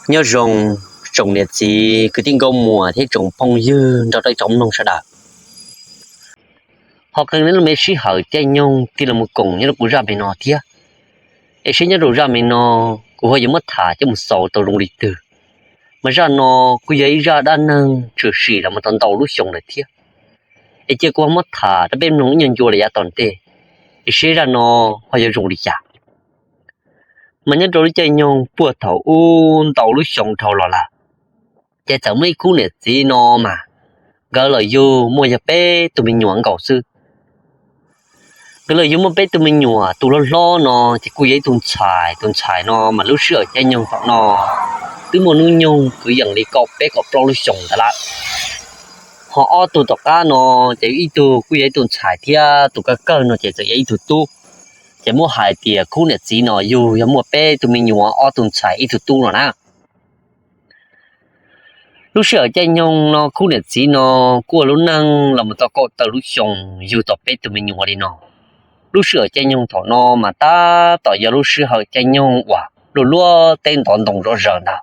Nyob zoo tsoom niam txiv kwv tij nkauj muam thiab tsoom phooj ywg nrog rau ib tsoom mloog sawv daws. Ho qee lub me sij hawm caij nyoog tig los mus koom nyob rau kuv zaj me no thiab. Es seb nyob rau zaj me no kuv ho yuav muab tham coj mus xaus tau zoo li twg. Mas zaj no kuj yog ib zaj dab neeg tshwm sim los mus tau ntau lub xyoo lawm thiab. Es cia kuv ho muab tham rau peb mloog ib nyuag ncua rau yav tom ntej, es seb zaj no ho yuav zoo li cas. Mas nyob rau lub caij nyoog puag thaum ub ntau lub xyoo dhau los lawm, ces txawm muaj ib khub niam txiv no mas nkawd los yug muaj yog peb tug me nyuam nkaus xwb. Nkawd los yug muaj peb tug me nyuam, tus hlob hlob no ces kuj yog ib tug ntxhais, tus ntxhais no mas lub sij hawm caij nyoog thaum no twb muaj hnub nyoog kwv yees li kaum peb kaum plaub lub xyoo ntawd lawm. Ho ob tug tom qab no ces ib tug kuj yog ib tug ntxhais thiab tus kawg kawg no ces txawm yog ib tug tub. Ces muab hais tias khub niam txiv no yug yog muaj peb tug me nyuam, ob tug ntxhais ib tug tub no na. Lub sij hawm caij nyoog no khub niam txiv no kuj ua lub neej los mus tau kaum tawm lub xyoo yug tau peb tug me nyuam li no. Lub sij hawm caij nyoog thaum no mas tab tom yog lub sij hawm caij nyoog uas luaj luaj teb ntov ntoo zom zaws ntag.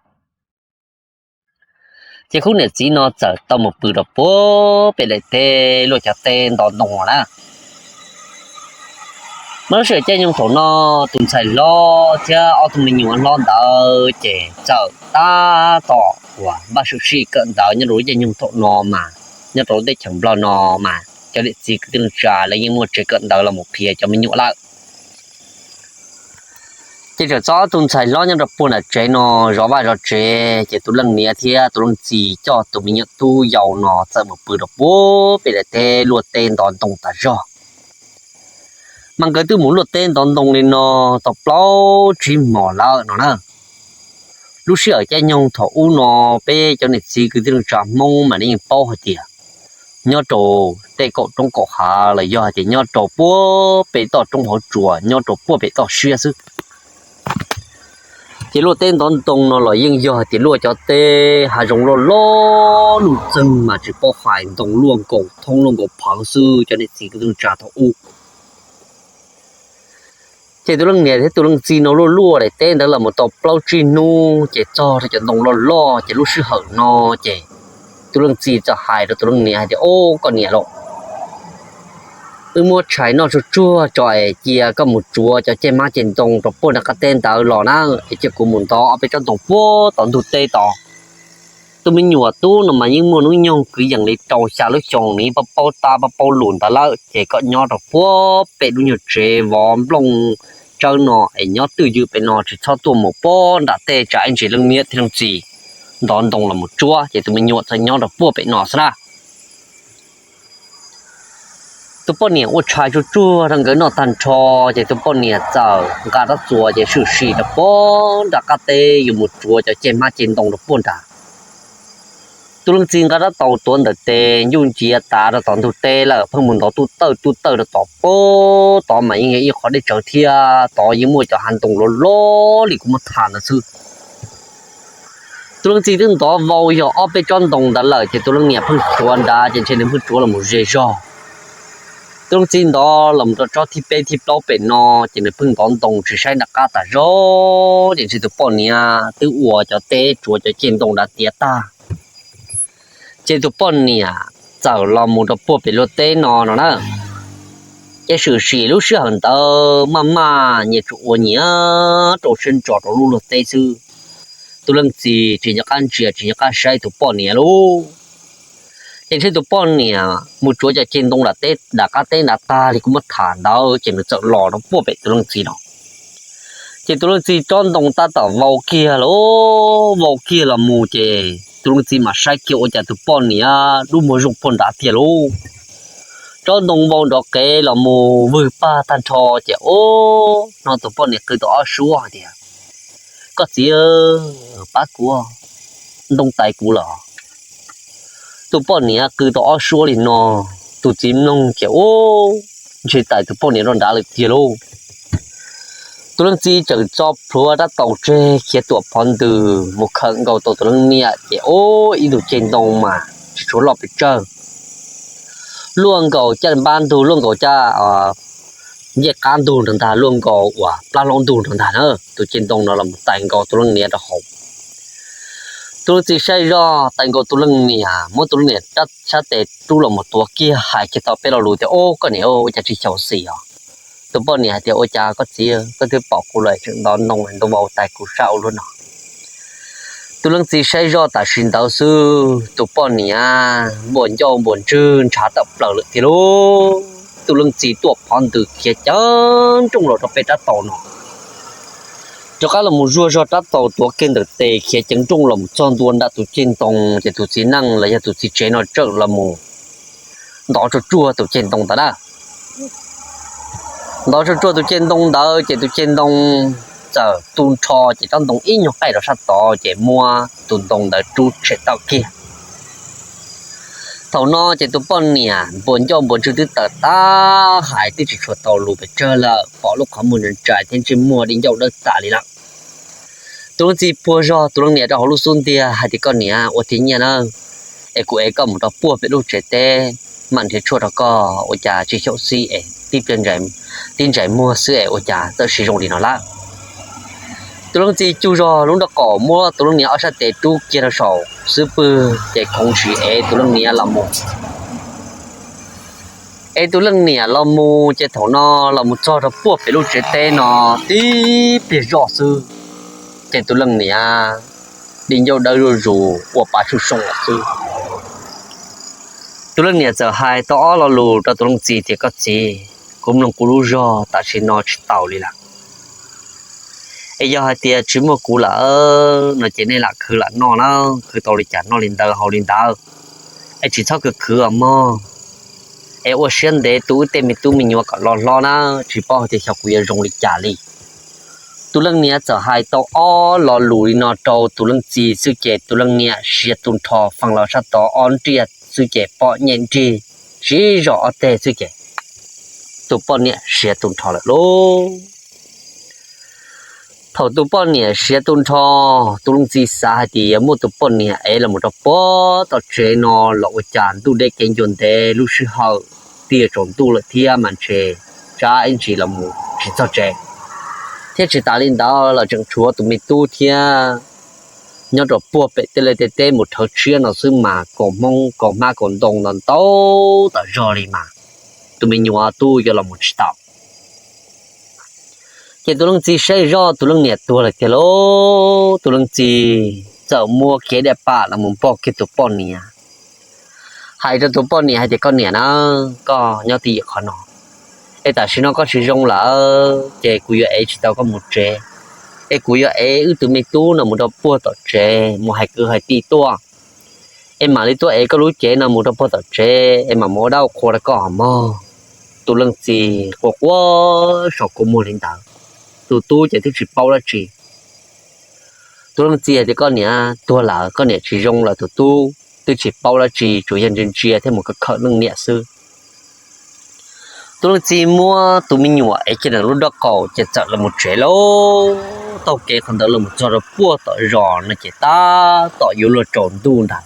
Ces khub niam txiv no txawm tau mus pw rau puag pem daim teb luaj cov teb ntov ntoo na. Mas lub sij hawm caij nyoog thaum no tus ntxhais hlob thiab ob tug me nyuam hlob ntawd ces txawm tab tom uas npaj sib kawm ntawv nyob rau lub caij nyoog thaum no mas nyob rau lub teb chaws Nplog no mas cov niam txiv kwv tij neej tsa lawv yeej muaj tsev kawm ntawv los mus qhia cov me nyuam lawm. Ces txawm txog ob tug ntxhais hlob nyob rau puag nram tsev no zov vaj zov tsev, ces tus leej niam thiab tus leej txiv coj tus me nyuam tub yau no txawm mus pw rau puag pem daim teb luaj teb ntov ntoo tas zog. Mas nkawd twb mus luaj teb ntov ntoo li no tau plaub tsib hmos lawm no na. Lub sij hawm caij nyoog thaum ub no peb cov niam txiv kwv tij neej tsa Hmoob mas yeej paub hais tias nyob rau tej kaum roob kaum hav los yog hais tias nyob rau puag pem toj roob hauv tsuas, nyob rau puag pem toj siab xwb. Ces luaj teb ntov ntoo no los yeej yog hais tias luaj cov teb hav zoov loj loj lug txeeg mas tsis paub hais, ntoo luaj nkaus thoob luaj nkaus phawv xwb cov niam txiv kwv tij neej tsa thaum ub. Ces tus leej niam thiab tus leej txiv no luaj luaj daim teb ntawd los mus tau plaub tsib hnub ces txog rau cov ntoo loj loj, ces lub sij hawm no ces tus leej txiv txawm hais rau tus leej niam hais tias, Au, koj niam lauj, wb muab tshais noj tsuag tsuag tso es cia koj mus tsuav cov ceg hmab ceg ntoo rau puag nram qab teb ntawd los na, es cia kuv mus ntov ob peb tsob ntoo puag tom ntug teb tod. Tus me nyuam tub no mas yeej muaj hnub nyoog kwv yees li rau xya lub xyoo, nws yeej paub paub tab paub paub lus ntawd lawm, ces koj nyob rau puag pem lub nyuag tsev vov nplooj tsawb no es nyob twj ywm pem no, tsis txhob tuaj mus puag nram tej tsam ib ntsis leej niam thiab leej txiv ntov ntoo los mus tsuab. Ces tus me nyuam txawm nyob rau puag pem no xwb na. Tus poj niam ua tshais tsuag tsuag rau nkawd noj tag nrho, ces tus poj niam txawm nqa rab txuas ces swm sim rau puag nram qab teb yuav mus tsuav cov ceg hmab ceg ntoo rau puag nrad. Tus leej txiv nqa rab taus tuav ntawm tes ncuj nciav tav rau tom ntug teb lawm, pheej mus ntov tub tawj tub tawj rau tom puag tod mas yeej yog ib qhov deb tsawv thiab, tod yeej muaj cov hav ntoo loj loj li kuv muab tham ntawd xwb. Tus leej txiv twb ntov vau yog ob peb tsob ntoo ntawd lawm, ces tus leej niam pheej tsuav nrad, ces ntshe nws pheej tsuav los mus ze zog. Tus leej txiv ntov los mus rau tsob thib peb thib plaub pem no, ces nws pheej ntov ntoo tsis saib nram qab tas zog, ces ntshe tus poj niam twb ua cov teb tsuav cov ceg ntoo nrad tiav tag. Ces tus poj niam txawm los mus rau puag pem luag teb no no na. Ces swm sim lub sij hawm ntawd maj maj nyias tsuas ua nyias rau siab ntso rau lub luag teb xwb. Tus leej txiv tsis nco qab ntsia tsis nco qab saib tus poj niam lauj. Ces ntshe tus poj niam mus tsuav cov ceg ntoo nram qab teb nrad tag li kuv muab tham ntawd, ces nws txawm los rau puag pem tus leej txiv no. Ces tus leej txiv tsob ntoo tab tom vau kiag los vau kiag los mus, ces tus leej txiv mam saib kiag ua cas tus poj niam dub muag zooj puag nrad tiag lauj. Tsob ntoo vau nrov qev los mus vwg pag tag nrho, ces o, no tus poj niam qw tau ob suab hais tias, Koj txiv, pab kuv, ntoo tais kuv lawm. Tus poj niam qw tau ob suab li no, tus txiv mloog ces o, ntshe tais tus poj niam rau nrad lawm tiag lauj. Tus leej txiv tseem tso plhuav rab taus tseg khiav tuam phov ntws mus khawm nkaus tau tus leej niam, ces o, ib tug ceg ntoo mas tsis tshua loj pes tsawg, luaj nkaus caj npab ntug, luaj nkaus caj ncej qab ntug nrog ntag, luaj nkaus uas plab hlaub ntug nrog ntag na. Tus ceg ntoo no los mus tais nkaus tus leej niam rau hauv. Tus leej txiv saib zoj tag nkaus tus leej niam, muab tus leej niam rab sab tes rub los mus tuav kiag, hais kiag tau peb lo lus tias, Ub, koj niam, ua cas tsis xyaum xim os? Tus poj niam hais tias, Ua cas koj txiv, koj twb pom kuv lawm tseem ntov ntoo ntuj vau tais kuv sab ua luaj no. Tus leej txiv saib zoj tam sim ntawd xwb, tus poj niam npuas ncauj npuas ntswg ntshav tawm plaws lawm tiag lauj. Tus leej txiv tuaj phov ntws khiav ceev nrooj los rau pem rab taus no, rov qab los mus zuaj zog rab taus tuav kiag ntawm tes khiav ceev nrooj los mus txog ntua nram tus ceg ntoo, ces tus txiv neej los yog tus txiv tsev no txawm los mus ntov tsuag tsuag tus ceg ntoo ntawd na. Ntov tsuag tsuag tus ceg ntoo ntawd ces tus ceg ntoo txawm tu nrho, ces tsob ntoo ib nyuag qaij rau sab tod, ces muab tus ntoo ntawd rub tshem tawm kiag. Thaum no ces tus poj niam npuas ncauj npuas ntswg twb tawm tag, hais twb tsis tshua tau lus pes tsawg lawm, pom lub qhov muag ntsais thiab ntsej muag di ncauj dawb tas li lawm. Tus leej txiv puag zog tus leej niam rau hauv lub xub ntiag hais tias, Koj niam, ua tib nyiaj na, es kuv ev koj mus rau puag pem lub tsev teb, mam nrhiav tshuaj rau koj, ua cas tsis xyaum xim es tib pliag tib ntsais muag xwb es ua cas txawm siv zoo li no lawm. Tus leej txiv cug zog lub nraub qaum muab tus leej niam ob sab tes rub kiag rau saum xub pwg, ces khoov sim ev tus leej niam los mus. Ev tus leej niam los mus, ces thaum no los mus txog rau puag pem lub tsev teb no, tib pliag zoj xwb, ces tus leej niam di ncauj dawb zuj zus ua pa sub soo lawm xwb. Tus leej niam txawm hais tau ob lo lus rau tus leej txiv tias, Koj txiv, kuv mloog kuv lub zog tam sim no tsis tau li lawm. Es yog hais tias tsis muaj kuv lawm no ces nej lam khwv lam noj na, khwv tau li cas noj li ntawd haus li ntawd, es tsis txhob khwv khwv os mog. Es ua siab ntev tu wb tej me tub me nyuam kom loj hlob na, tsis paub hais tias xyov kuv yuav zoo li cas li. Tus leej niam txawm hais tau ob lo lus li no rau tus leej txiv xwb ces tus leej niam siav tu nrho, fee los sab tod ob nriaj xwb ces poj niam nrig sib zog ob teg xwb ces tus poj niam siav tu nrho lawm lauj. Thaum tus poj niam siav tu nrho, tus leej txiv xav hais tias yuav muab tus poj niam ev los mus rau puag tom tsev no los ua cas ntuj deb kev ncua ntev lub sij hawm tiaj tsaus ntuj lawm thiab mas ntshe tsam ib ntsis los mus tsis txog tsev, thiab tsis tas li ntawd los tseem tshuav tus me tub thiab nyob rau puag pem tej liaj tej teb mus rhawv tshiab no xwb mas kaus hmab kaus ntoo ntau ntau tom zog li mas tus me nyuam tub yuav los mus tsis tau. Ces tus leej txiv saib zoj tus leej niam tuag lawm tiag lauj, tus leej txiv txawm muab kev dab pam los mus npog kiag tus poj niam, hais rau tus poj niam hais tias, Koj niam na, koj nyob twj ywm qhov no, es tam sim no koj tsis zoo lawm ces kuv yuav ev tsis tau koj mus tsev, es kuv yuav ev wb tus me tub no mus rau puag tom tsev mus hais kwv hais tij tuaj, es mam li tuaj ev koj lub cev no mus rau puag tom tsev es mam mus ua dab ua qhua rau koj hos mog. Tus leej txiv quaj quaj so kua muag li ntawd, tus tub ces twb tsis paub dab tsi. Tus leej txiv hais tias, Koj niam tuag lawm, koj niam tsis zoo lawm, tus tub twb tsis paub dab tsi, tsuas yog ntsia ntsia thiab mus khawm khawm leej niam xwb. Tus leej txiv muab tus me nyuam ev kiag ntawm lub nraub qaum ces txawm los mus tsev lauj. Taug kev qhov ntawd los mus txog rau puag tom zos no ces tab tom yuav luag tsaus ntuj ntag.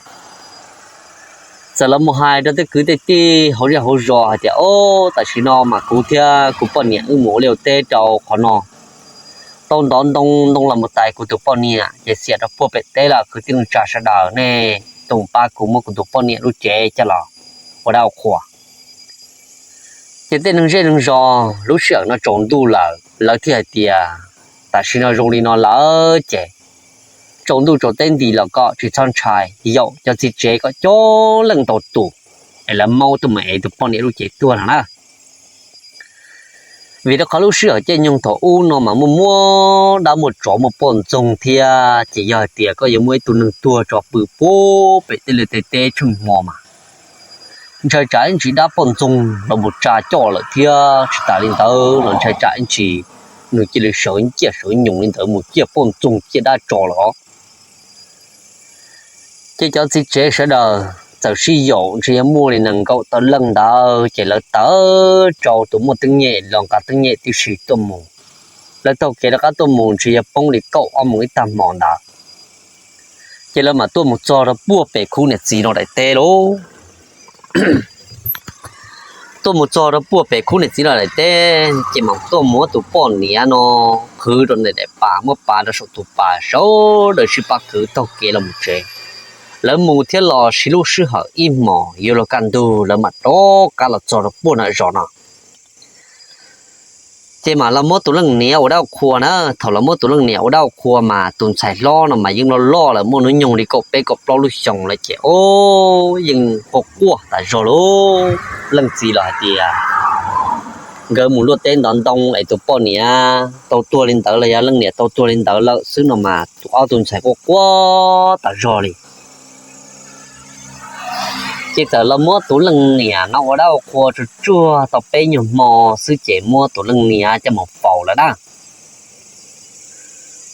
Txawm los mus hais rau tej kwv tej tij hauv zej hauv zos hais tias, Ob, tam sim no mas kuv thiab kuv poj niam wb mus ua liaj ua teb rau qhov no, tau ntov ntoo, ntoo los mus tais kuv tus poj niam ces xiam rau puag pem teb lawm. Kwv tij neej tsa sawv daws, nej tuaj pab kuv muab kuv tus poj niam lub cev coj los ua dab ua qhua. Ces tej neeg zej neeg zos lub sij hawm no tsaus ntuj lawm, lawv thiaj hais tias, Tam sim no zoo li no lawm ces tsaus ntuj tsaus teb nti los kom tsis txhob ntshai, yaum cov txiv tsev kom coob leej ntau tus es lawv maub tuaj mus ev tus poj niam lub cev tuag no na. Vim rau qhov lub sij hawm caij nyoog thaum ub no mas muaj muaj dab muaj tsov muaj poj ntxoog thiab, ces yog hais tias koj yuav muaj ib tug neeg tuag tso pw puag pem tej liaj tej teb tsheej hmo mas ntshai tsam ib ntsis dab poj ntxoog los mus tsa coj lawm thiab, tsis tas li ntawd los ntshai tsam ib ntsis nws cia li sawv nciaj sawv nyoos li ntawd mus ciaj poj ntxoog ciaj dab tso lawm os. Ces cov txiv tsev sawv daws txawm sib yaum ntshe yog muaj li nees nkaum tawm leej ntawd, ces lawv tawm rau tus muaj teeb nyem los nqa teeb nyem tib si tuaj mus. Lawv taug kev rov qab tuaj mus ntshe yog poob li kaum ob moos ib tag hmo ntawd, ces lawv mam tuaj mus txog rau puag pem khub niam txiv no daim teb lauj. Tuaj mus txog rau puag pem khub niam txiv no daim teb ces mam tuaj muab tus poj niam no qwv rau ntawm daim pas, muab pas rau saum tus pas, sawv daws sib pab kwv taug kev los mus tsev. Lawv mus thiab los siv lub sij hawm ib hmos, yuav luag kaj ntug lawv mam rov qab los txog rau puag nram zos no. Ces mam los muab tus leej niam ua dab ua qhua na. Thaum los muab tus leej niam ua dab ua qhua mas tus ntxhais hlob no mas yeej loj loj lawm, muaj hnub nyoog li kaum peb kaum plaub lub xyoos lawm ces o, yeej quaj quaj tas zog lauj. Leej txiv los hais tias nkawd mus luaj teb ntov ntoo es tus poj niam tau tuag li ntawd los yog leej niam tau tuag li ntawd lawm xwb no mas tus ob tug ntxhais quaj quaj tas zog li. Ces txawm los muab tus leej niam no ua dab ua qhua tsuag tsuag tau peb nyuag hmo xwb ces muab tus leej niam coj mus faus lawm na.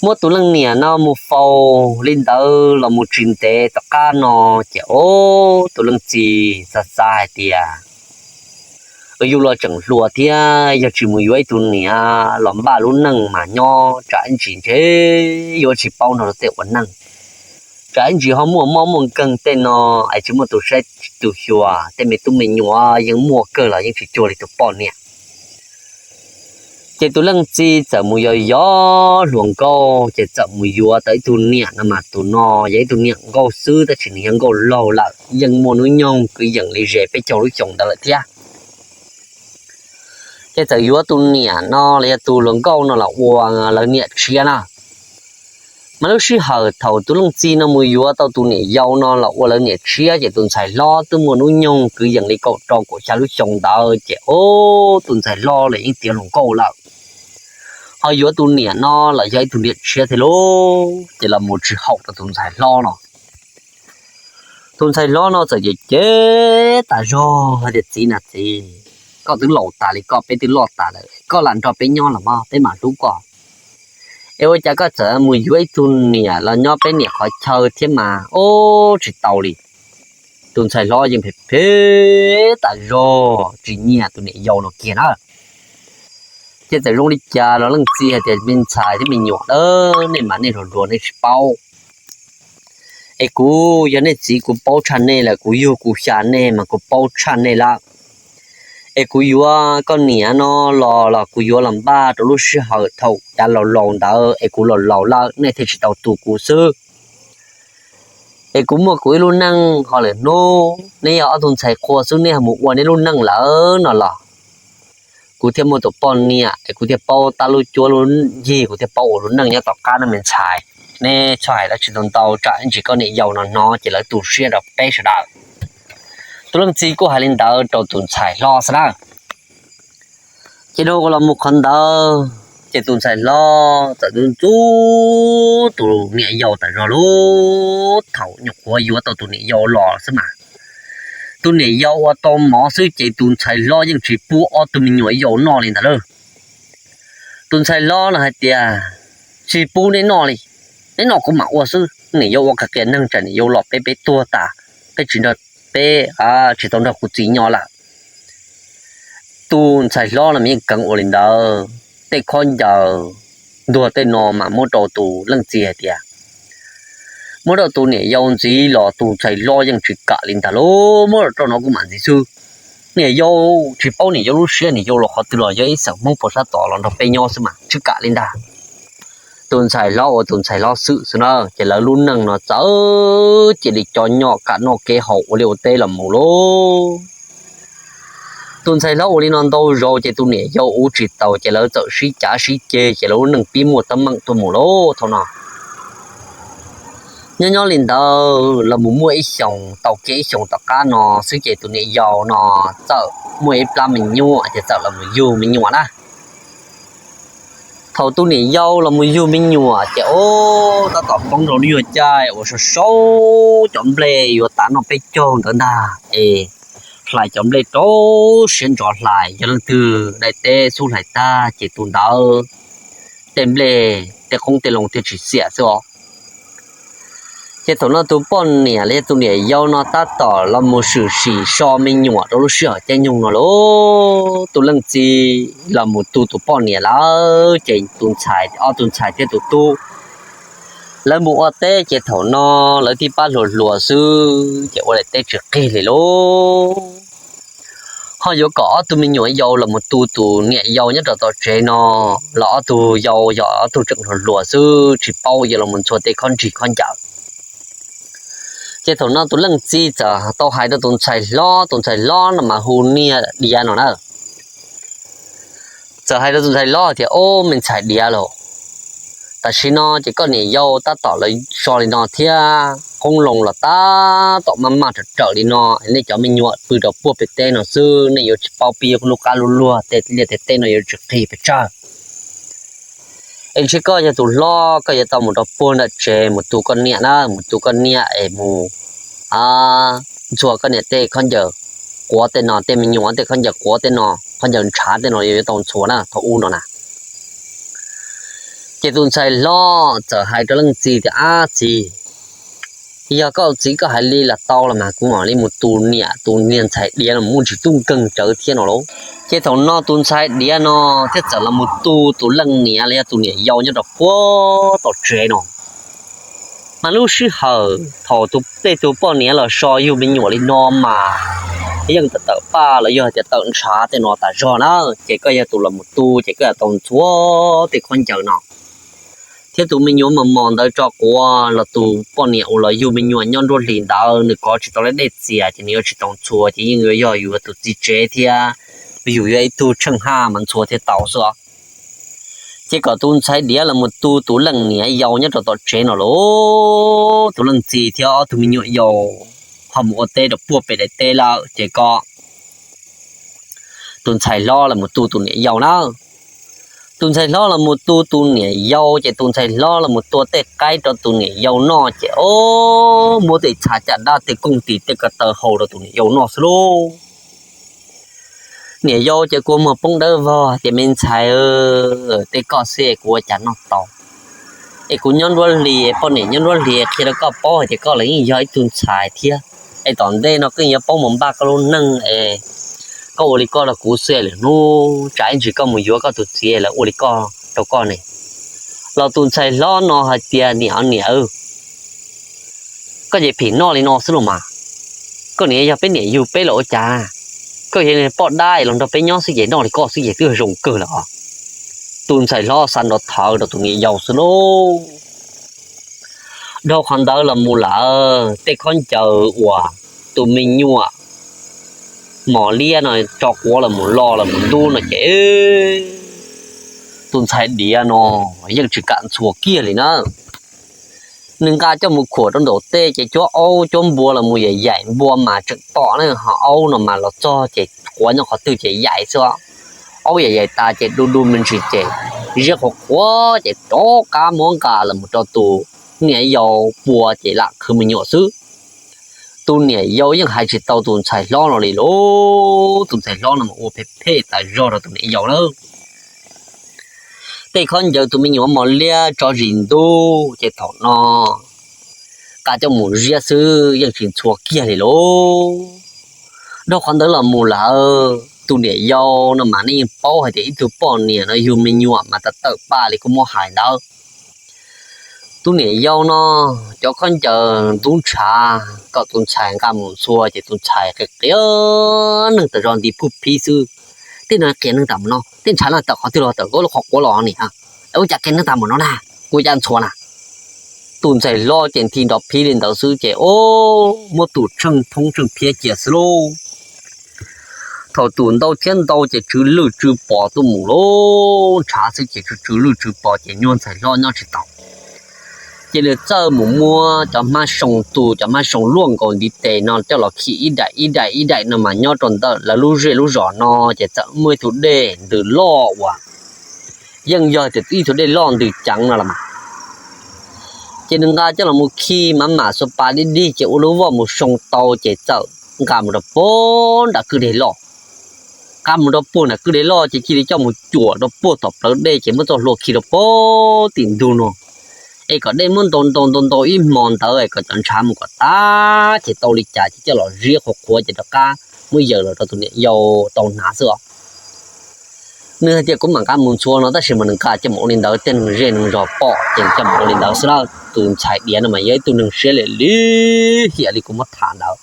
Muab tus leej niam no mus faus li ntawd los mus tsis ntev tom qab no ces o, tus leej txiv xav xav hais tias yus los tseem hluas thiab, yog tsis mus yuav ib tug niam los npaj lub neej mas nyob tsam ib ntsis ntshe yuav tsis paub nrog luag tej ua neej. Tsam ib ntsis ho muaj mob muaj nkeeg tej no es tsis muaj tus saib tus xyuas, tej me tub me nyuam yeej muaj kawg los yeej tsis cuag li tus poj niam. Ces tus leej txiv txawm mus yos yos hluas nkauj ces txawm mus yuav tau ib tug niam no mas tus no yog ib tug niam nkauj xwb tab sis nws yog nkauj laug lawm, yeej muaj hnub nyoog kwv yees li ze peb caug lub xyoos ntawd lawm thiab. Ces txawm yuav tus niam no los yog tus hluas nkauj no los ua lawv niam tshiab na. Mas lub sij hawm thaum tus leej txiv no mus yuav tau tus niam yau no los ua lawv niam tshiab ces tus ntxhais hlob twb muaj hnub nyoog kwv yees li kaum rau kaum xya lub xyoo ntawd ces o, tus ntxhais hlob los yeej tiav hluas nkauj lawm. Ho yuav tus niam no los yog ib tug niam tshiab thiab lauj, ces los mus tsis haum rau tus ntxhais hlob no. Tus ntxhais hlob no txawm cem cem tas zog hais tias, Txiv na txiv, koj twb laus tas li koj, peb twb loj tas lawm, koj lam nrog peb nyob los mas peb mam hlub koj. Es ua cas koj txawm mus yuav ib tug niam los nyob peb niam qhov chaw thiab mas, o, tsis tau li. Tus ntxhais hlob yeej phem phem tas zog tsis nyiam tus niam yau no kiag na. Ces txawm zoo li cas los leej txiv hais tias, Me ntxhais thiab me nyuam, nej mas nej hluas hluas nej tsis paub. Es kuv yog nej txiv kuv paub tshaj nej lawm, kuv yug kuv xya nej mas kuv paub tshaj nej lawm. Es kuv yuav koj niam no los los kuv yuav los npaj rau lub sij hawm thaum yav laus laus ntawd es kuv laus laus lawm nej thiaj tsis tau tu kuv xwb. Es kuv muaj kuv ib lub neej ho lwm hnub neb yog ob tug ntxhais qhua xwb neb ho mus ua neb lub neej lawm no los kuv thiaj muaj tus poj niam es kuv thiaj paub tab lub cuab lub yig, kuv thiaj paub ua lub neej nyob tom qab no me ntxhais. Neb txhob hais dab tsi ntau ntau tsam ib ntsis koj niam yau no hnov ces lawv tu siab rau peb sawv daws. Tus leej txiv kuj hais li ntawd rau tus ntxhais hlob xwb na. Ces dhau los mus qhov ntawd ces tus ntxhais hlob txawm ntxub tus niam yau tas zog lub thaum nyuam qhuav yuav tau tus niam yau los xwb mas. Tus niam yau ua tau mov xwb ces tus ntxhais hlob yeej tsis pub ob tug me nyuam yaus noj li ntawd lauj. Tus ntxhais hlob no hais tias, Tsis pub neb noj li, neb noj kuv mam ua xwb. Niam yau ua qhov qias neeg tsam niam yau los peb peb tuag tas, peb tsis nrog, peb tsis tau nrog kuv txiv nyob lawm. Tus ntxhais hlob no mas yeej keev ua li ntawd, tej khaub ncaws ntuag tej no mas muab rau tus leej txiv hais tias, Muab rau tus niam yau ntxiv los tus ntxhais hlob yeej tsis kam li ntag lauj, muab rau no kuv mam ntxiv xwb. Niam yau tsis paub niam yau lub siab, niam yau los qhov twg los yog ib xeem Hmoob puag sab tod los nrog peb nyob xwb mas tsis kam li ntag. Tus ntxhais hlob ua tus ntxhais hlob xwm xwb na, ces lawv lub neej no txawm cia li cov nyom kam noj kev haus ua liaj ua teb los mus lauj. Tus ntxhais hlob ua li no ntau zaus ces tus niam yau ua tsis taus ces lawv txawm sib cav sib ceg ces lawv lub neej pib muaj teeb meem tuaj mus lauj thaum no. Nyob nyob li ntawd los mus muaj ib xyoos tau kiag ib xyoos tom qab no xwb ces tus niam yau no txawm muaj ib plab me nyuam ces txawm los mus yug me nyuam na. Thaum tus niam yau los mus yug me nyuam ces ub tab tom poob rau lub nyuag caij uas sau sau cov nplej yuav tav noj peb caug ntawd ntag es hlais cov nplej rau siab ntso hlais, yog leej twg daim teb xub hlais tag ces tus ntawd tej nplej tej qoob tej loo thiaj tsis xiam xwb os. Ces thaum no tus poj niam los yog tus niam yau no tab tom los mus swm sim so me nyuam rau lub sij hawm caij nyoog no lauj, tus leej txiv los mus tu tus poj niam lawm ces tus ntxhais, ob tus ntxhais thiab tus tub lawv mus ua teb ces thaum no lawv tib pab hluas hluas xwb ces ua daim teb tsis qig li lauj. ho yuav kom ob tug me nyuam yau los mus tu tus niam yau nyob rau tom tsev no, los ob tug yau yog ob tug tseem hluas hluas xwb tsis paub yuav los mus ntxhua tej khob nrig khob ncaws. Ces thaum no tus leej txiv txawm tau hais rau tus ntxhais hlob, tus ntxhais hlob no mas hu niag Diav no na. Txawm hais rau tus ntxhais hlob tias, Ob, me ntxhais Diav lauj, tam sim no ces koj niam yau tab tom los so li no thiab qoob loo los tab tom maj maj rawm rawm li no, nej cov me nyuam pw rau puag pem teb no xwb, nej yuav tsis paub pib lub qab lub luag, tej liaj tej teb no yuav tsis qhib pes tsawg. Es ntshe koj yog tus hlob, koj yuav tau mus rau puag nram tsev mus tu koj niam na, mus tu koj niam es mus ntxhua koj niam tej khob ncaws quav tej no, tej me nyuam tej khob ncaws quav tej no, khob ncaws ntshav tej no yuav tau ntxhua na thaum ub no na. Ces tus ntxhais hlob txawm hais rau leej txiv tias, Ab txiv, yog koj txiv koj hais li los tau los mas kuv mam li mus tu niam tus niag ntxhais Diav los muaj ntsis tub nkeeg tsawv thiab no lauj. Ces thaum no tus ntxhais Diav no thiaj txawm los mus tu tus leej niam los yog tus niam yau nyob rau puag tom tsev no. Mas lub sij hawm thaum tej tug poj niam los so yug me nyuam li no mas yeej tawm tawm paj los yog tias tawm ntshav tej no tas zog na. Ces koj yog tus los mus tu ces koj yuav tau ntxhua tej khob ncaws no thiab tus me nyuam mos mos ntawd tso quav los tus poj niam uas los yug me nyuam nyob nruab hlis ntawd nws kov tsis tau lub dej txias ces nws yuav tsis tau ntxhua, ces yeej yuav yog yus tus txiv tsev thiab yus yog ib tug tsheej haj mas ntxhua thiaj tau xwb. Ces kom tus ntxhais Diav los mus tu tus leej niam yau nyob rau tom tsev no lauj, tus leej txiv thiab ob tug me nyuam yau ho mus ua teb rau puag pem daim teb lawm ces kom tus ntxhais hlob los mus tu tus niam yau na. Tus ntxhais hlob los mus tu tus niam yau ces tus ntxhais hlob los mus tua tej qaib rau tus niam yau noj ces, o, muab tej txha caj dab tej kooj tis tej ko taw hau rau tus niam yau noj xwb lauj. Niam yau ces kua muag poob dawb vog tias, Me ntxhais, tej koj xwb kuv ua cas noj tau. Es kuv nyob nruab hlis, poj niam nyob nruab hlis qhia rau koj paub hais tias koj los yeej yog ib tug ntxhais thiab, es tom ntej no koj yuav paub mus npaj koj lub neej es koj ua li koj rau kuv xwb lwm hnub tsam ib ntsis koj mus yuav koj tus txiv lawv ua li koj rau koj ne. Los tus ntxhais hlob no hais tias, Niam, niam, koj ces phim noj li no xwb los mas. Koj niam yog peb niam yug peb los ua cas, koj yog poj dab los nrog peb nyob xwb ces noj li koj xwb ces twb zoo kawg lawm. Tus ntxhais hlob xa nrov thawv rau tus niam yau xwb lauj. Dhau qhov ntawd los mus lawm tej khob ncaws uas tus me nyuam mos liab no tso quav los mus lo los mus ntub no ces tus ntxhais Diav no yeej tsis kam ntxhua kiag li na. Nws nqa coj mus khuam rau nraum tej ces cuab aub cuab npua los mus yaim yaim, npua mas tseem tom ne, ho aub no mas los txog ces quav nyob qhov twg ces yaim xwb. Aub yaim yaim tas ces du du me ntsis ces ziab qhuav qhuav ces rov qab muab nqa los mus rau tus niam yau pua ces lam khwv me nyuam xwb. Tus niam yau yeej hais tsis tau tus ntxhais hlob no li lauj, tus ntxhais hlob no mas ua phem phem tas zog rau tus niam yau lawm. Tej khob ncaws tus me nyuam mos liab tso zis ntub ces thaum no nqa coj mus ziab xwb yeej tsis ntxhua kiag li lauj. Dhau qhov ntawd los mus lawm tus niam yau no mas nej yeej paub hais tias ib tug poj niam no yug me nyuam mas tawm tawm paj li kuv muab hais ntawd. Tus niam yau no cov khob ncaws ntub ntshav kom tus ntxhais nqa mus ntxhua ces tus ntxhais qias qias neeg tas zog nti puj phib xwb. Tej no qias neeg tas mus no, tej ntshav no tawm qhov twg los tawm, lub qhov quav los niam, ua cas qias neeg tas mus no na, kuv ua cas ntxhua na. Tus ntxhais hlob ces nti nrov phib li ntawd xwb ces o, muab tus tsheej thoob tsheej phiab cia xwb lauj. Thaum tus ntau thiab ntau ces tsw lwj tsw pos tuaj mus lauj, ntshav xwb ces tsw lwj tsw pos ces nyuag ntxhais hlob nyob tsis tau. Ces nws txawj mus muab cov hmab soo tu cov hmab soo luaj nkaus ntiv tes no coj los khi ib daim ib daim ib daim no mas nyob rau ntawm lawv lub zej lub zos no ces txawm muaj ib tug dej ntws loj uas yeej yog tias ib tug dej loj ntws ceev no los mas. Ces nws nqa coj los mus khi mam mam xuas pas dig dig ces ua lub voj mus soo tau ces txawm nqa mus rau puag nram kwj deg loj. Nqa mus rau puag nram kwj deg loj ces cia li coj mus cuam rau puag tom plawv dej ces muab txoj hlua khi rau puag tim ntug no, es kom dej muab ntau ntau ntau ntau ib hmo ntawd es kom cov ntshav mus kom tag ces tau li cas ces coj los ziab qhuav qhuav ces rov qab muab yaws los rau tus niam yau tau hnav xwb os. Nws hais tias kuv mam nqa mus ntxhua no tab sis mas nws nqa coj mus ua li ntawd tej neeg zej neeg zos pom ces coj mus ua li ntawd xwb na. Tus ntxhais Diav no mas yog ib tug neeg siab lim lim hiam li kuv muab tham ntawd.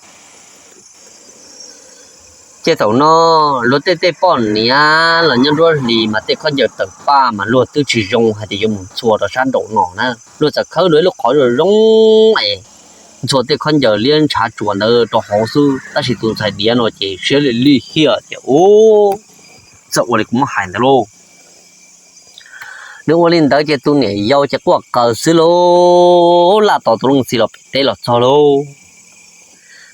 Ces thaum no luag tej tej poj niam los nyob nruab hlis mas tej khaub ncaws tawm paj mas luag twb tsis zoo hais tias yuav mus ntxhua rau sab nraum no na. Luag txawm khawb luag ib lub qhov zoo zoo es ntxhua tej khaub ncaws liab ntshav tsuas ntawd rau hauv xwb, tab sis tus ntxhais diav no ces siab li lim hiam tias, Ub, txawm ua li kuv muab hais ntawd lauj. Nws ua li ntawd ces tus niam yau ces quaj qw xwb lauj, laj tos tus leej txiv los pem teb los txog lauj.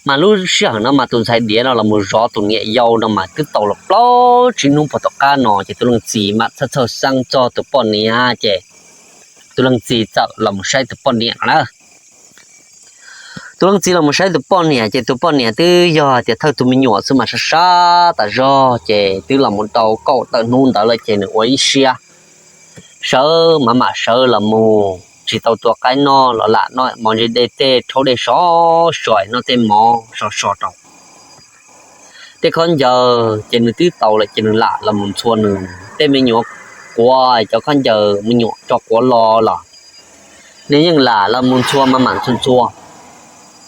Mas lub sij hawm no mas tus ntxhais diav no los mus zov tus niam yau no mas twb tau los plaub tsib hnub puag tom qab no ces tus leej txiv mam txhawj txhawj xeeb txog tus poj niam ces tus leej txiv txawm los mus saib tus poj niam no na. Tus leej txiv los mus saib tus poj niam ces tus poj niam twb yog tias thawj tus me nyuam xwb mas sab sab tas zog ces twb los mus tau kaum tawm hnub ntawd lawm ces nws ua ib siab sawv mas mam sawv los mus tsis tau tua qaib noj los lam noj mov ntse dej tej rhaub dej sov so noj tej mov so so rau tej khaub ncaws ces nws twb tau lawm ces nws lam los mus ntxhua nws tej me nyuam quav, cov khaub ncaws me nyuam tso quav los los nws yeej lam los mus ntxhua mas mam ntxhua ntxhua.